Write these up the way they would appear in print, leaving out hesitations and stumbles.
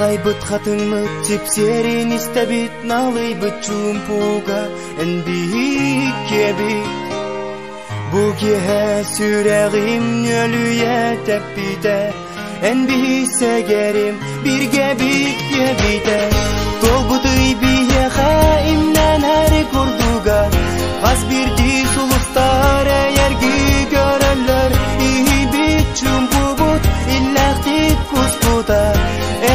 Нуоҕайбыт хатыҥмыт сипсиэрин истэбит, налыйбыт чуумпуга эн биһиккиэбит. Бу киэһэ сүрэҕим ньүөлүйэ тэппитэ, эн биһисэгэрим биргэ биттиэбитэ. Туолбут ый биһиэхэ имнэнэр курдуга, хас биирдии сулустар эйэрги көрөллөр, иһийбит чуумпубут иллээхтик куспута,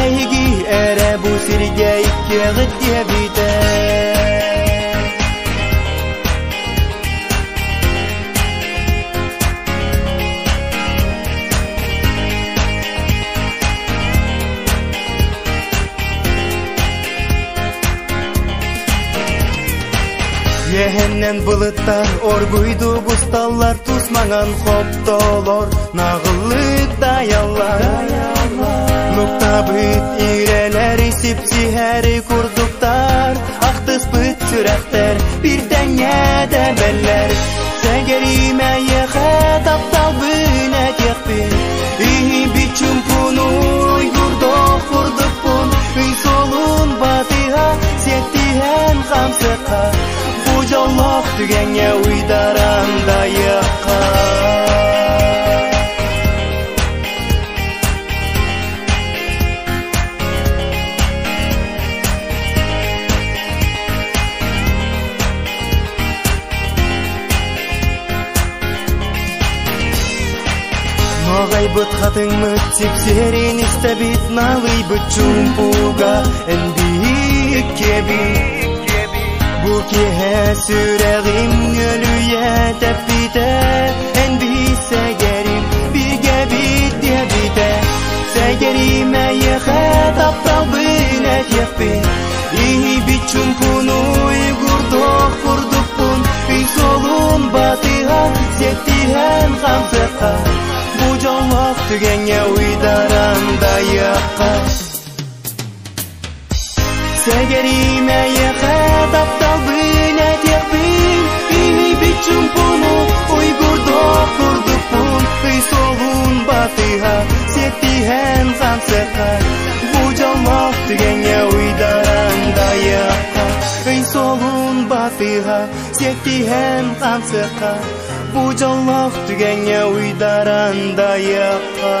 эһиги эрэ бу сиргэ иккиэҕит диэбитэ. Үөһэннэн былыттар оргуйдук усталлар, тус маҥан хоптолор наҕыллык дайаллар. Нуктабыт иирэлэри сипсиһэри курдуктар, ахтыспыт сүрэхтэр бир тэҥҥэ тэбэллэр. Сэгэриим эйиэхэ тапталбын этиэхпин, иһийбит чуумпуну уйгурдуох курдукпун, ый суолун батыһа сиэттиһэн хамсыахха, бу дьоллоох түгэҥҥэ уйдаран дайыахха. Нуоҕайбыт хатыҥмыт сипсиэрин истэбит, налыйбыт чуумпуга эн биһиккиэбит. Бу киэһэ сүрэҕим ньүөлүйэ тэппитэ, эн биһисэгэрим бииргэбит диэбитэ. Сэгэрим эйиэхэ тапталбын этиэхпин, иһийбит чуумпуну уйгурдуох курдукпун, ый суолун батыһа сиэттиһэн хамсыахха, бу дьоллоох түгэҥҥэ уйдаран дайыахха. Сэгэрим эйиэхэ тапталбын этиэхпин, иһийбит чуумпуну уйгурдуох курдукпун, ый суолун батыһа сиэттиһэн хамсыахха, бу дьоллоох түгэҥҥэ уйдаран дайыахха. Ый суолун батыһа сиэттиһэн хамсыахха, бу дьоллоох түгэҥҥэ уйдаран дайыахха.